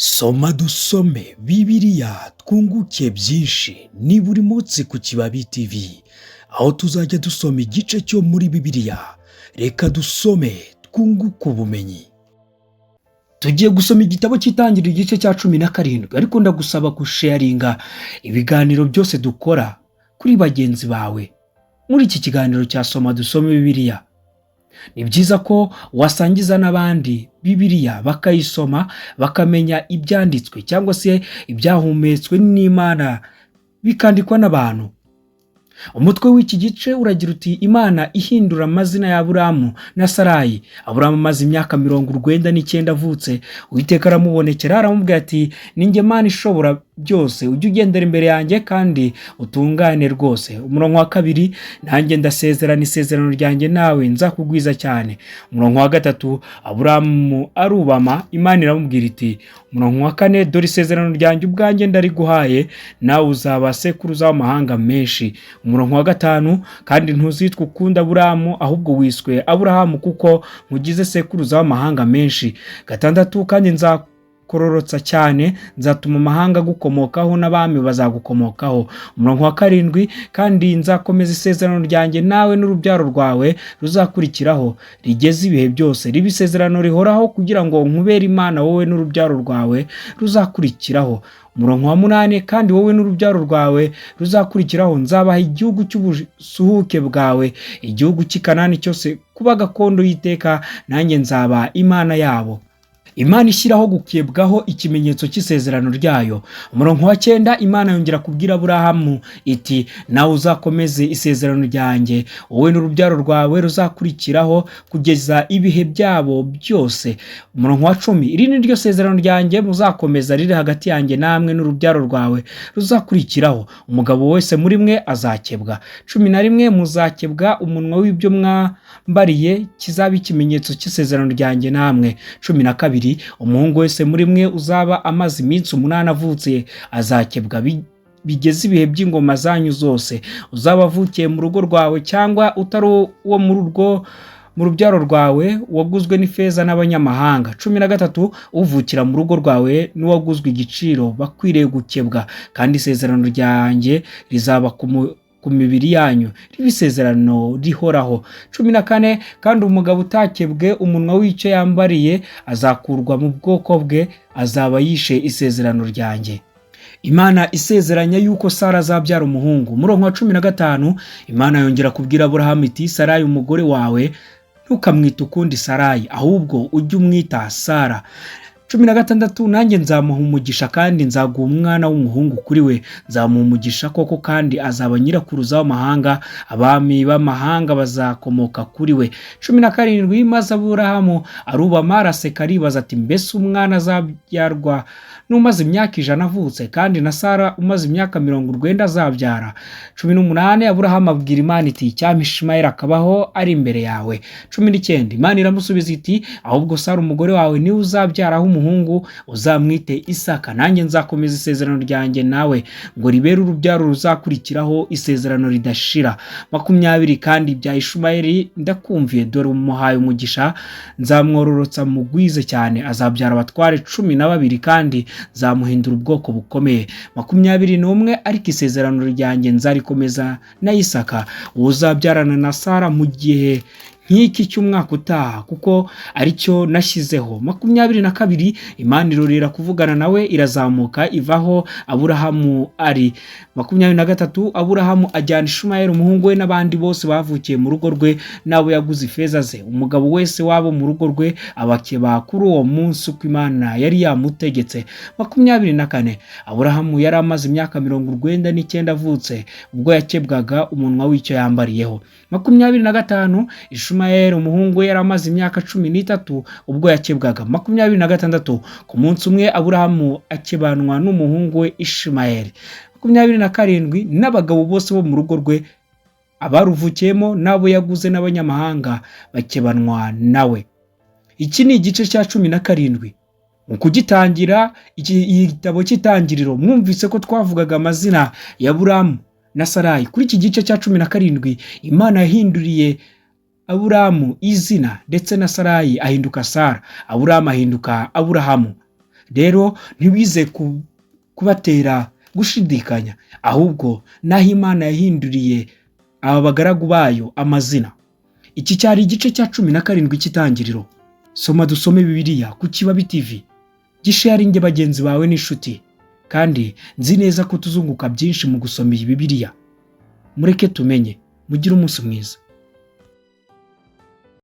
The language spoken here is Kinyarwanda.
Soma dusome Bibiliya twunguke byinshi. Ni buri munsi ku Kibabi TV, aho tuzajya dusoma igice cyo muri Bibiliya. Reka dusome twunguke ubumenyi. Tugiye gusoma igitabo cy'Itangiriro, igice cya 17, ariko ndagusaba gusharinga ibiganiro byose dukora kuri bagenzi bawe. Muri iki kiganiro cya Soma Dusome Bibiliya, ni byiza ko wasangiza n'abandi Bibiliya bakayisoma, bakamenya ibyanditswe cyangwa se ibyahumetswe n'Imana bikandikwa n'abantu. Umutwe w'iki gice uragira uti: "Imana ihindura amazina ya Aburamu na Sarayi." Aburamu amaze imyaka 99 avutse, Uwiteka aramubonekera, aramubwira ati: "Ninjye Mana ishobora byose, ujye ugendera imbere yanjye kandi utungane rwose." Umurongo wa 2: "Nanjye ndasezerana isezerano ryanjye nawe, nzakugwiza cyane." Umurongo wa 3: Aburamu arubama, Imana iramubwira iti, umurongo wa 4: "Dore isezerano ryanjye ubwanjye ndariguhaye, nawe uzaba sekuruza w'amahanga menshi." Umurongo wa 5: "Kandi ntuzitwa ukundi Aburamu, ahubwo wiswe Aburahamu, kuko nkugize sekuruza w'amahanga menshi." 6: "Kandi nzakororotsa cyane, nzatuma amahanga agukomokaho n'abami bazagukomokaho." Umurongo wa 7: "Kandi nzakomeza isezerano ryanjye nawe n'urubyaro rwawe ruzakurikiraho, rigeze ibihe byose, riba isezerano rihoraho, kugira ngo nkubere Imana wowe n'urubyaro rwawe ruzakurikiraho." Umurongo wa 8: "Kandi wowe n'urubyaro rwawe ruzakurikiraho nzabaha igihugu cy'ubusuhuke bwawe, igihugu cy'i Kanani cyose, kuba gakondo y'iteka, nanjye nzaba Imana yabo." Imana ishyiraho gukebwaho ikimenyetso cy'isezerano ryayo. Umurongo wa 9: Imana yongera kubwira Aburahamu iti: "Nawe uzakomeze isezerano ryanjye, wowe n'urubyaro rwawe ruzakurikiraho, kugeza ibihe byabo byose." Umurongo wa 10: "Iri ni ryo sezerano ryanjye muzakomeza riri hagati yanjye namwe n'urubyaro rwawe ruzakurikiraho: umugabo wese muri mwe azakebwa." 11: "Muzakebwa umunwa w'ibyo mwambariye, kizaba ikimenyetso cy'isezerano ryanjye namwe." 12: "Umuhungu wese muri mwe uzaba amaze iminsi 8 avutse azakebwa bigeze ibihe by'ingoma zanyu zose. Uzaba avukiye mu rugo rwawe cyangwa utari uwo muri urwo mu rubyaro rwawe waguzwe n'ifeza n'abanyamahanga." 13: "Uvukira mu rugo rwawe n'uwaguzwe igiciro bakwiriye gukebwa. Kandi isezerano ryanjye rizaba ku mibiri yanyu, riba isezerano rihoraho." 14: "Kandi umugabo utakebwe umunwa w'icyo yambariye azakurwa mu bwoko bwe, azaba yishe isezerano ryanjye." Imana isezeranya yuko Sara azabyara umuhungu. Umurongo wa 15: Imana yongera kubwira Aburahamu iti: "Sarayi umugore wawe ntukamwite ukundi Sarayi, ahubwo ujye umwita Sara." 16: "Nanjye nzamuha umugisha, kandi nzaguha umwana w'umuhungu kuri we. Nzamuha umugisha koko, kandi azaba nyirakuruza w'amahanga, abami b'amahanga bazakomoka kuri we." 17: Maze Aburahamu arubama, araseka, aribaza ati: "Mbese umwana azabyarwa n'umaze imyaka 100 avutse, kandi na Sara umaze imyaka 90 azabyara?" 18: Aburahamu abwira Imana iti: "Icyampa Ishimayeli akabaho ari imbere yawe." 19: Imana iramusubiza iti: "Ahubwo Sara umugore wawe niwe uzabyaraho umuhungu, uzamwite Isaka. Nanjye nzakomeza isezerano ryanjye nawe, ngo ribere urubyaro ruzakurikiraho isezerano ridashira." 20: "Kandi ibya Ishumayeli ndakumviye. Dore umuhaye umugisha, nzamwororotsa mugwize cyane, azabyara abatware 12, kandi nzamuhindura ubwoko bukomeye." 21: "Ariko isezerano ryanjye nzarikomeza na Isaka, uzabyarana na Sara mu gihe nk'iki cy'umwaka utaha, kuko aricyo nashyizeho." 22: Imana irorera kuvugana nawe, irazamuka ivaho Aburahamu ari. 23: Aburahamu ajyana Ishumayeli umuhungu we n'abandi bose bavukiye mu rugo rwe n'abo yaguze ifeza ze, umugabo wese wabo mu rugo rwe, abakeba kuri uwo munsi uko Imana yari yamutegetse. 24: Aburahamu yari amaze imyaka 99 avutse ubwo yakebwaga umunwa w'icyo yambariyeho. 25: Ishumayeli umuhungu we yari amaze imyaka 13 ubwo yakebwaga. 26: Ku munsi umwe Aburahamu akebanwa n'umuhungu we Ishimayeli. 27: N'abagabo bose bo mu rugo rwe, abaruvukiyemo n'abo yaguze n'abanyamahanga, bakebanwa nawe. Iki ni igice cya 17. Mu kugitangira iki gitabo cy'Itangiriro, mwumvise ko twavugaga amazina ya Aburamu na Sarayi. Kuri iki gice cya 17, Imana yahinduriye Aburamu izina, ndetse na Sarayi ahinduka Sara, Aburamu ahinduka Aburahamu. Rero ntibize kubatera gushidikanya, ahubwo n'aho Imana yahinduriye aba bagaragu bayo amazina. Iki cyari igice cya 17 cy'Itangiriro. Soma dusome Bibiliya ku Kibabi TV. Gisharinge bagenzi bawe n'inshuti, kandi nzi neza ko tuzunguka byinshi mu gusoma iyi Bibiliya. Mureke tumenye. Mugire umunsi mwiza.